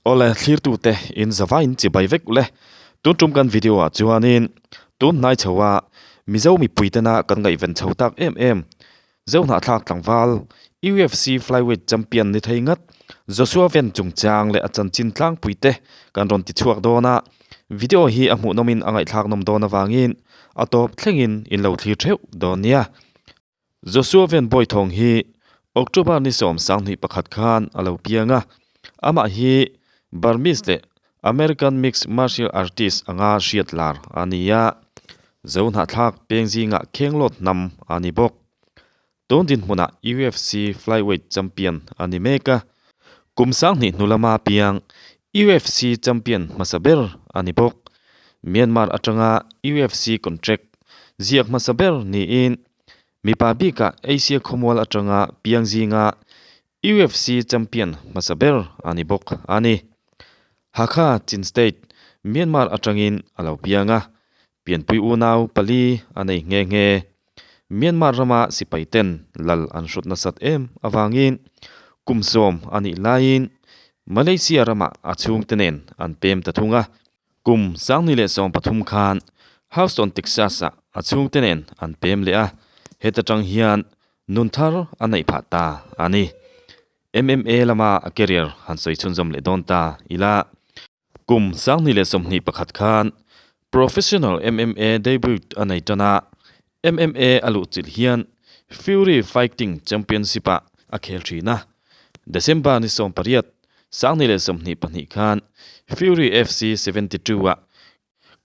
Awle thlirtute in zavaiin chibai vek ule. Tun tum kan video ah chuanin tun hnai chho a Mizo mipui tena kan ngaihven chho tak em em Zohnahthlak tlangval UFC Flyweight Champion ni thei ngat Joshua Van chungchang leh a chanchin tlangpui te kan rawn ti chhuak dawn a, video hi a hmuhnawmin a ngaihthlak nawm dawn avangin a tawp thlengin in lo thlir theuh dawn nia. Joshua Van Bawithawng hi October ni 21 khan a lo piang a, amah hi Burmese leh American mixed martial artist anga hriat lar a ni a, zo hnahthlak peng zingah khenglawt hnam a ni bawk. Tun dinhmunah UFC flyweight champion a ni mek a, kum 2000 hnu lama piang UFC champion hmasa ber a ni bawk. Myanmar atanga UFC contract ziak hmasa ber niin Mipa bikah Asia khawmual atanga piang zinga UFC champion hmasa ber a ni bawk a ni. Hakha, Chin State, Myanmar atangin a lo piang a, pianpui unau pali a nei nghe nghe. Myanmar rama sipai ten lal an hrut nasat em avangin kum 10 a nih laiin Malaysia ramah a chhungte nen an pem ta thung a. Kum 2013 khan Houston, Texas-ah a chhungte nen an pem leh a, heta tang hian nun thar a neih phah ta a ni. MMA lama a career han sawi chhunzawm leh dawn ta ila. Kum 2021 khan professional MMA debut a nei tan a, MMA a luhchilh hian Fury Fighting Championship-ah a khel thin a. December ni 18, 2022 khan Fury FC 72 ah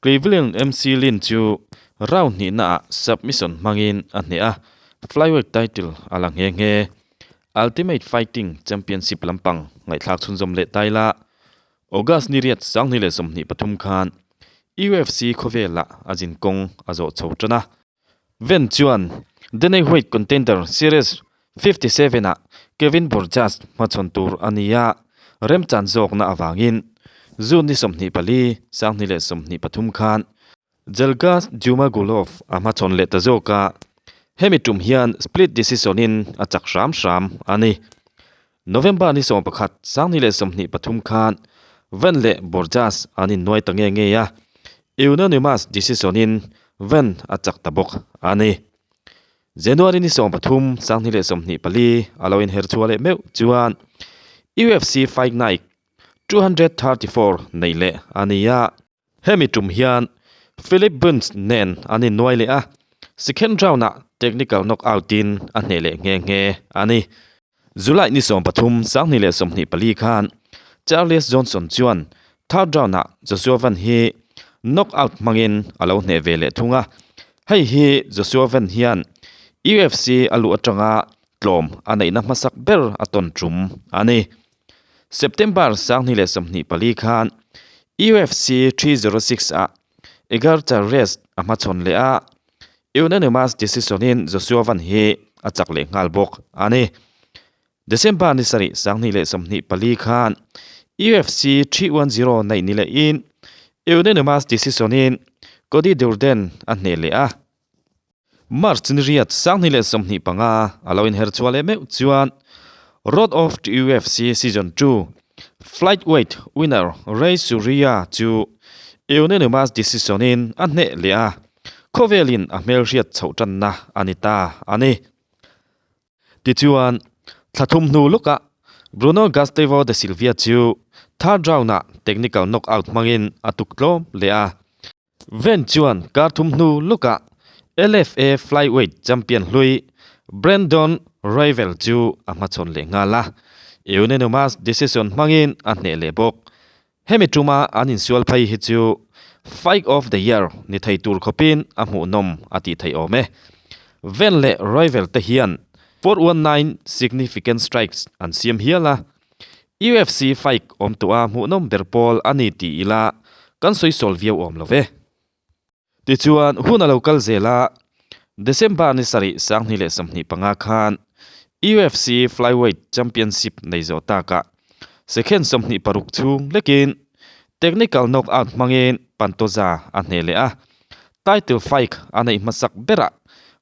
Cleveland MC Lin chu round hnihnaah submission hmangin a hneh a, flyweight title a la nghe nghe. Ultimate Fighting Championship lampang ngaihthlak chhunzawm leh ta ila, August ni riat 2023 khan UFC khawvelah a zinkawng a zawh chho tan a. Van chuan Dana White Contender Series 57 ah Kevin Borjas hmachhawn tur a ni a, remchan zawkna avangin June ni 24, 2023 khan Zhalgas Zhumagulov a hmachhawn leh ta zawk a, hemi tum hian split decision in a chak hram hram a ni. November ni 11, 2023 khan Van leh Borjas an innuai ta nge nge a, unanimous decision in Van a chak ta bawk a ni. January ni 13, 2024 a lo inher chhuah leh meuh chuan UFC Fight Night 234 nei leh a ni a. Hemi tum hian Philip Burns nen an innuai leh a, second round-ah technical knockout in a hneh leh nghe nghe a ni. July ni 13, 2024 khan Charles Johnson chuan third round-ah Joshua Van hi knockout hmangin a lo hneh ve leh thung a. Hei hi Joshua Van hian UFC a luh atanga tlawm a neihna hmasak ber a tawn tum a ni. September 2024 khan UFC 306 ah Edgar Chairez a hmachhawn leh a, unanimous decision in Joshua Van hi a chak leh nghal bawk a ni. December ni sarih 2024 khan UFC 310 neih ni lehin unanimous decision in Cody Durden a hneh leh a. March ni riat 2025 a lo inher chhuah leh meuh chuan Road of the UFC Season 2 Flyweight winner Ray Suria chu unanimous decision in a hneh leh a, khawvelin a hmelhriat chhoh tanna a ni ta a ni. Tichuan, thla thum hnu lawkah Bruno Gustavo da Silva chu third round-ah technical knockout hmangin a tuk tlawm leh a. Van chuan kar thum hnu lawkah LFA flyweight champion hlui Brandon Royval chu a hmachhawn leh nghal a, unanimous decision hmangin a hneh leh bawk. Hemi tuma an insual phei hi chu Fight of the Year ni thei tur khawpin a hmuhnawm a tih theih awm e. Van leh Royval te hian 419 significant strikes an siam hial a, UFC fight awm tawh a hmuhnawm ber pawl a ni tih ila kan sawi sawl viau awm lo ve. Tichuan hun a lo kal zel a, December ni sarih 2025 khan UFC Flyweight Championship nei zawh takah second 26 chhung lekin technical knockout hmangin Pantoja a hneh leh a, title fight a neih hmasak berah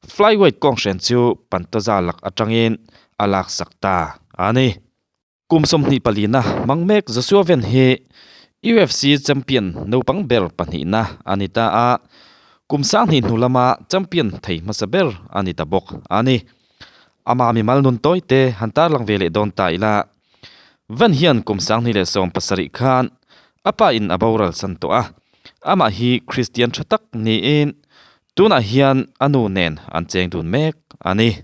flyweight kawnghren chu Pantoja lak atangin a laksak ta a ni. Kum 24 na hmang mek Joshua Van hi UFC champion naupang ber pahnihna a ni ta a, kum 2000 hnu lama champion thei hmasa ber a ni ta bawk a ni. Ama mimal nun tawi te han tarlang ve leh dawn ta ila. Van hian kum 2017 khan a pa in a boral san tawh a, amah hi Kristian tha tak niin tunah hian a nu nen an cheng dun mek a ni.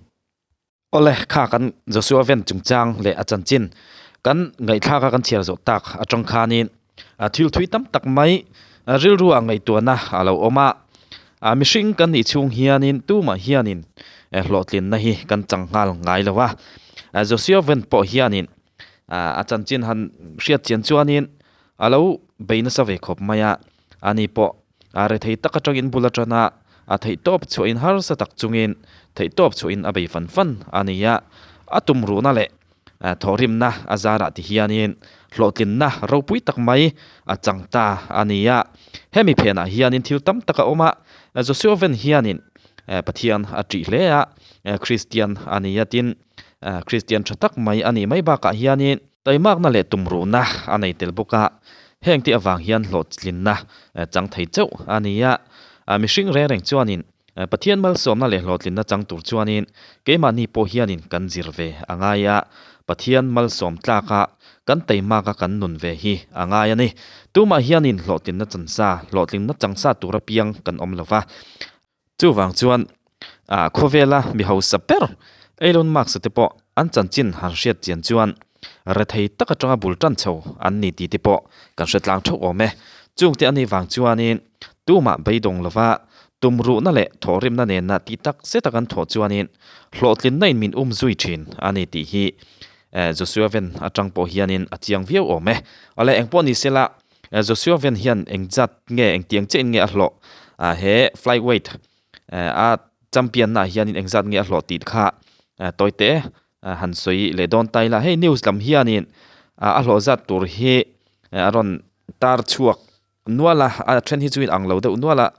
Awle, kha kan Joshua Van chungchang leh a chanchin kan ngaihthlak a kan chhiar zawh tak atang khanin thil thui tam tak mai rilru ah ngaihtuahna a lo awm a, mihring kan nih chhung hianin tumah hianin hlawhtlinna hi kan chang nghal ngai lo a, Joshua Van pawh hianin a chanchin han hriat chian chuanin a lo bei nasa ve khawp mai a, ani pawh a rethei tak atangin bul atana a theihtawp chhuahin harsa tak chungin theihtawp chhuahin a bei fan fan a ni a, a tumruhna leh thawhrimna a zarah ti hianin hlawhtlinna ropui tak mai a chang ta a ni a, hemi phenah hianin thil tam tak a awm a, Joshua Van hianin Pathian a ṭih hle a, Kristian a ni a tin Kristian ṭha tak mai a nih mai bakah hianin Taimakna leh tumruhna a nei tel bawk a, heng te avang hian hlawhtlinna chang thei chauh a ni a. Mihring reng reng chuanin Pathian malsawmna leh hlawhtlinna chang tur chuanin keimahni pawh hianin kan zir ve a ngai a, Pathian malsawm tlaka kan taimaka kan nun ve hi a ngai a ni. Tumah hianin hlawhtlinna chansa, hlawhtlinna changsa tur apiang kan awm lo va. Chuvang chuan khawvela mi hausa ber Elon Musk te pawh an chanchin han hriat chian chuan rethei tak atanga bul tan chho an ni tih te pawh kan hre tlang theuh awm e. Chungte anih vang chuanin tumah beidawng lova tumruhna leh thawhrimna nena tih tak zeta kan thawh chuanin hlawhtlinna in min um zui thin a ni tih hi Joshua Van atang pawh hianin a chiang viau awm e. Awle engpawh ni sela Joshua Van hian engzat nge engtiang chiah in nge a hlawh he flyweight a champion na ah hianin engzat nge a hlawh tih kha tawi te han sawi leh dawn ta ila hei news lam hianin a hlawh zat tur hi a rawn tar chhuak nual a a then hi chu in ang lo deuh nual a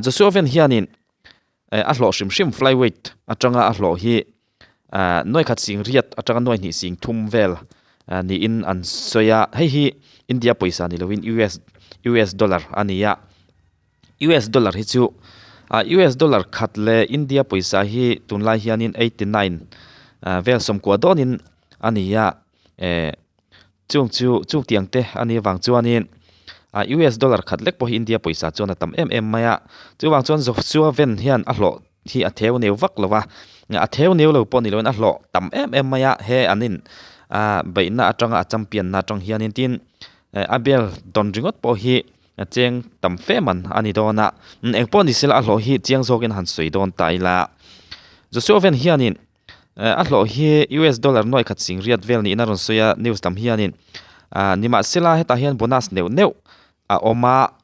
Joshua Van hianin a hlawh hrim hrim flyweight atanga a hlawh hi Nuai khat sing riat atanga nuai hnih sing thum vel niin an sawi a, hei hi India pawisa ni lovin US US dollar a ni a, US dollar hi chu US dollar khat leh India pawisa hi tunlai hianin 89 vel sawmkua dawnin a ni a, eh chung chu chung tiang te a nih avang chuanin ah US dollar khat lek pawh hi India pawisa chuan a tam em em mai a, chuvang chuan Joshua Van hian a hlawh hi a theu neu vak lo va, a theu neu lo pawh ni loin a hlawh tam em em mai a, he an in ah beihna atanga a champion na atang hianin tin a bel dawn ringawt pawh hi cheng tam fe man a ni dawn a, engpawh ni sela a hlawh hi chiang zawkin han sawi dawn ta ila Joshua Van hianin A hlawh hi US dollar nuai khat sing riat vel niin a rawn sawi a news lam hianin nimahsela hetah hian bonus neuh neuh a awm a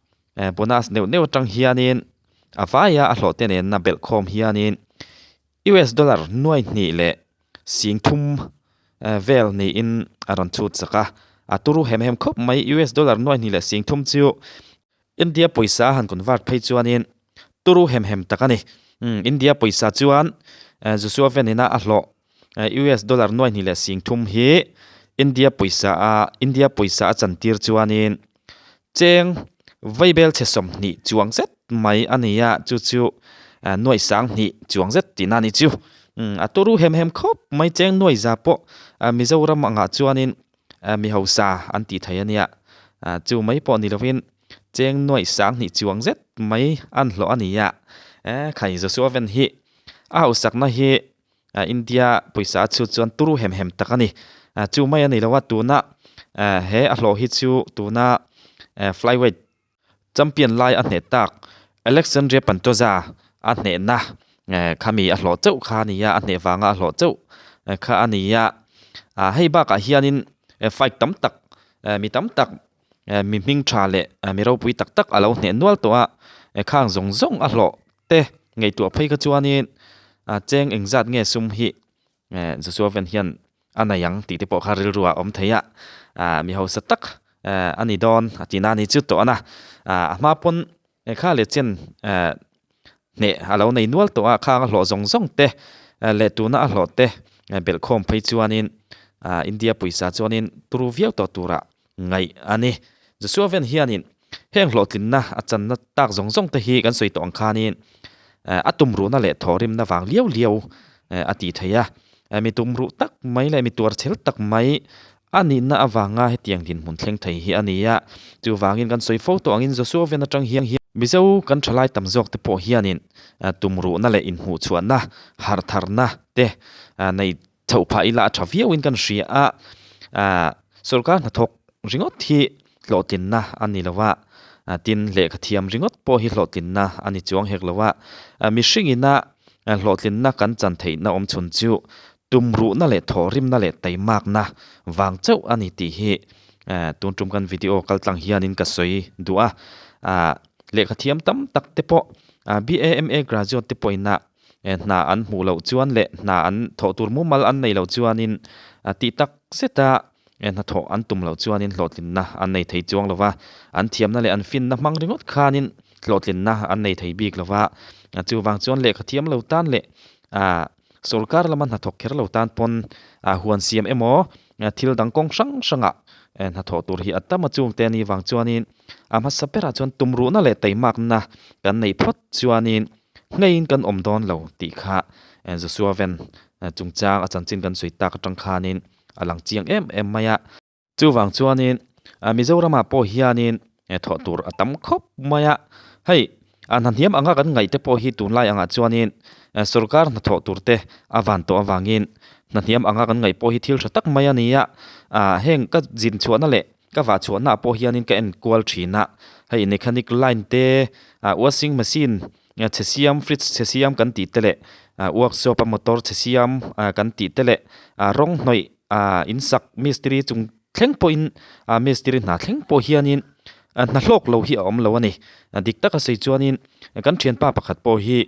bonus neuh neuh atang hianin a vaia a hlawh te nena belh khawm hianin US dollar nuai hnih leh sing thum vel niin a rawn chhut chak a a turu hem hem khawp mai US dollar nuai hnih leh sing thum chu India pawisa han convert phei chuanin turu hem hem tak a ni. India pawisa chuan Joshua Van ina a hlawh US dollar nuai hnih leh sing thum hi India pawisa a India pawisa a chantir chuanin cheng vaibel chhe 20 chuang zet mai a ni a, chu chu nuai sang hnih chuang zet tihna a ni chu. A turu hem hem khawp mai cheng nuai za pawh Mizoram angah chuanin mi hausa an tih thei a nia chu mai pawh ni lovin cheng nuaih sang hnih chuang zet mai an hlawh a ni a khai Joshua Van hi a hausakna hi India pawisa a chhut chuan turu hem hem tak a ni chu mai a ni lo a tuna he a hlawh hi chu tuna flyweight Champion lai a hneh tak Alexandria Pantoja a hnehna khami a hlawh chauh kha a ni a, a hneh vanga a hlawh chauh kha a ni a. Hei bakah hianin fight tam tak mi tam tak mi hming tha leh mi ropui tak tak a lo hneh nual tawh a, khang zawng zawng a hlawh te ngaihtuah phei kha chuanin cheng engzat nge sum hi Joshua Van hian a nei ang tih te pawh kha rilru ah awm thei a, ah mi hausa tak eh a ni dawn a tihna a ni chu tawh a na, ah a hma pawn kha leh chen eh hneh a lo nei nual tawh a, khang a hlawh zawng zawng te leh tuna a hlawh te belhkhawm phei chuanin. India pawisa chuanin turu viau tawh turah ngaih a ni. Joshua Van hianin heng hlawhtlinna a channa tak zawng zawng te hi kan sawi tawh ang khanin a tumruhna leh thawhrimna vang liau liau a tih thei a. Mi tumruh tak mai leh mi tuarchhel tak mai a nihna avanga hetiang dinhmun thleng thei hi a ni a. Chuvangin kan sawi fo tawh angin Joshua Van atang hian Mizo kan thalai tam zawk te pawh hianin tumruhna leh inhmuhchhuahna, harhtharna te nei Chhoh phah ila a tha viauin kan hria a, aah sorkar hnathawk ringawt hi hlawhtlinna a ni lo a, tin lehkha thiam ringawt pawh hi hlawhtlinna a ni chuang hek lo a, mihringina hlawhtlinna kan chan theihna awm chhun chu tumruhna leh thawhrimna leh taimakna vang chauh a ni tih hi tun tum kan video kal tlang hianin ka sawi duh a, aah lehkha thiam tam tak te pawh BAMA graduate te pawhin a hna an hmuh loh chuan leh hna an thawh tur mumal an nei loh chuanin tih tak zeta hnathawh an tum loh chuanin hlawhtlinna an nei thei chuang lo va, an thiamna leh an finna hmang ringawt khanin hlawhtlinna an nei thei bik lo va, chuvang chuan lehkha thiam lo tan leh sorkar lama hnathawk kher lo tan pawn huan siam emaw thil dang kawng hrang hrangah hnathawh tur hi a tam a chungte a nih vang chuanin a hmasa berah chuan tumruhna leh taimakna kan neih phawt chuanin Ngeiin kan awm dawn lo tih kha Joshua Van chungchang a chanchin kan sawi tak atang khanin a lang chiang em em mai a. Chuvang chuanin Mizoramah pawh hianin thawh tur a tam khawp mai a. Hei a hnahniam anga kan ngaih te pawh hi tunlai angah chuanin sorkar hnathawh tur te a van tawh avangin hnahniam anga kan ngaih pawh hi thil tha tak mai a ni a. Heng ka zin chhuahna leh Ka vah chhuahna ah pawh hianin ka en kual thin a, hei mechanic line te ah washing machine chhe siam fridge chhe siam kan tih te leh ah workshop a motor chhe siam ah kan tih te leh ah rawng hnawih ah in sak mistiri chung thleng pawhin ah mistiri hna thleng pawh hianin ah hna hlawk lo hi a awm lo a ni dik taka sawi chuanin kan thianpa pakhat pawh hi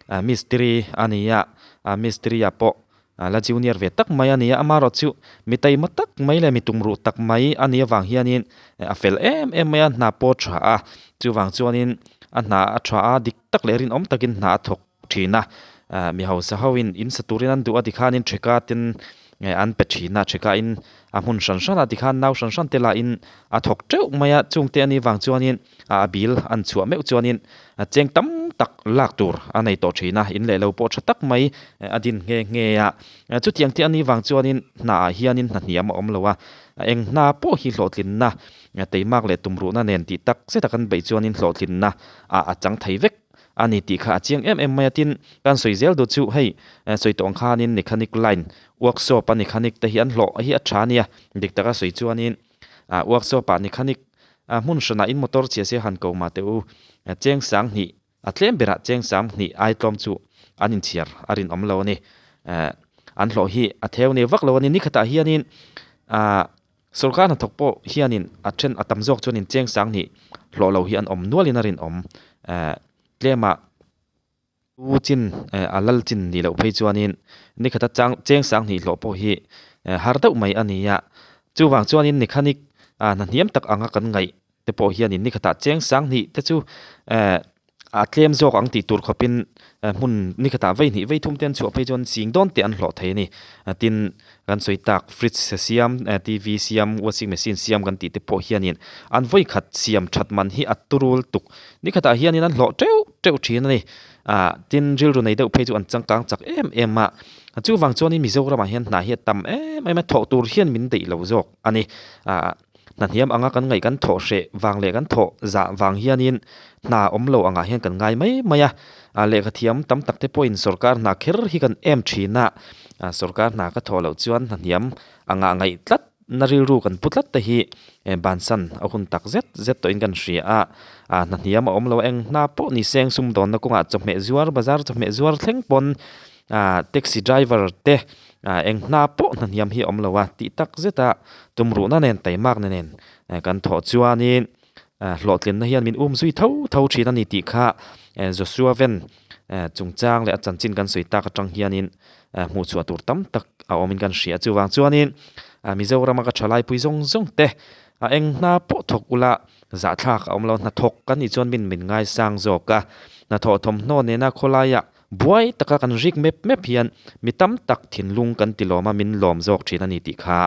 ah mistiri a ni a ah mistiri ah pawh A la junior ve tak mai a ni a, amaherawh chu mi taima tak mai leh mi tumruh tak mai a nih avang hianin a fel em em mai a, hna pawh a tha a, chuvang chuanin a hna a tha a, dik tak leh rinawm takin hna a thawk thin a, mi hausa hoin in sa turin an duh a tikhanin theka ten an pe thin a, theka in a hmun hran hran a tikhan nau hran hran te lahin a thawk teuh mai a, chungte a nih vang chuanin a bil an chhuah meuh chuanin cheng tam tak lak tur a nei tawh thin a, in leh lo pawh tha tak mai a din nghe nghe a, chutiang te a nih vang chuanin hna ah hianin hna hniam a awm lo a, eng hna pawh hi hlawhtlinna teimak leh tumruhna nen tih tak zet a kan beih chuanin hlawhtlinna ah a chang thei vek a ni tih kha a chiang em em mai a, tin kan sawi zel duh chu hei sawi tawh ang khanin mechanic line workshop a mechanic te hi an hlawh hi a tha a nia dik taka sawi chuanin ah workshop ah mechanic ah hmun hranah in motor chhia se han ko mah teh u cheng sang hnih a tlem berah cheng sang hnih ai tlawm chu an inchhiar a rinawm lo a ni an hlawh hi a theu nei vak lo a ni nikhatah hianin ah Sorkar hnathawk pawh hianin a then a tam zawk chuanin cheng sang hnih hlawh lo hi an awm nualin a rinawm. Tlemah u chin a lal chin nih loh phei chuanin nikhata chang cheng sang hnih hlawh pawh hi har deuh mai a ni a. Chuvang chuanin nikhanik hnahniam tak anga kan ngaih te pawh hianin nikhatah cheng sang hnih te chu a tlem zawk ang tih tur khawpin hmun nikhatah vei hnih vei thum te an chhuah phei chuan ching dawn teh an hlawh thei a ni. Tin, kan sawi tak fridge siam, TV siam, washing machine siam kan tih te pawh hianin an vawi khat siam that man hi a turul tuk. Nikhatah hianin an hlawh teuh teuh thin a ni. Tin, rilru nei deuh phei chu an changkang chak em em a. Chuvang chuanin Mizoramah hian hna hi a tam em em a, thawh tur hian min daih lo zawk a ni. Hna hniam anga kan ngaih kan thawh hreh vang leh kan thawh zah vang hianin hna awm lo angah hian kan ngai mai mai a, lehkha thiam tam tak te pawhin sorkar hna kher hi kan em thin a, sorkar hna ka thawh loh chuan hna hniam angah ngaih tlat na rilru kan pu tlat te hi bansan a hun tak zet zet tawhin kan hria a, hna hniam a awm lo eng hna pawh ni seng sumdawnna kawngah chawhmeh zuar bazar chawhmeh zuar thleng pawn taxi driver te eng hna pawh hna hniam hi a awm lo a tih tak zet a tumruhna nen taimakna nen kan thawh chuanin hlawhtlinna hian min um zui tho tho thin a ni tih kha Joshua Van chungchang leh a chanchin kan sawi tak atang hianin hmuh chhuah tur tam tak a awmin kan hria chuvang chuanin Mizorama ka thalai pui zawng zawng te a eng hna pawh thawk ula zahthlak a awm lo hnathawk kan nih chuan min min ngaisang zawk a hnathawh thawmhnaw nena khawlaia. Buai taka kan rik mep mep hian mi tam tak thinlung kan ti lawm a, min lawm zawk thin a ni tih kha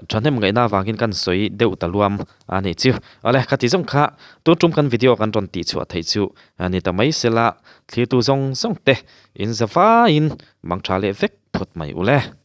thahnem ngaihna avangin kan sawi deuh ta luam a nih chu. Awle, khati zawng kha tun tum kan video kan rawn tih chhuah theih chu a ni ta mai sela, thlirtu zawng zawng te in za vaiin mang tha leh vek phawt mai ule.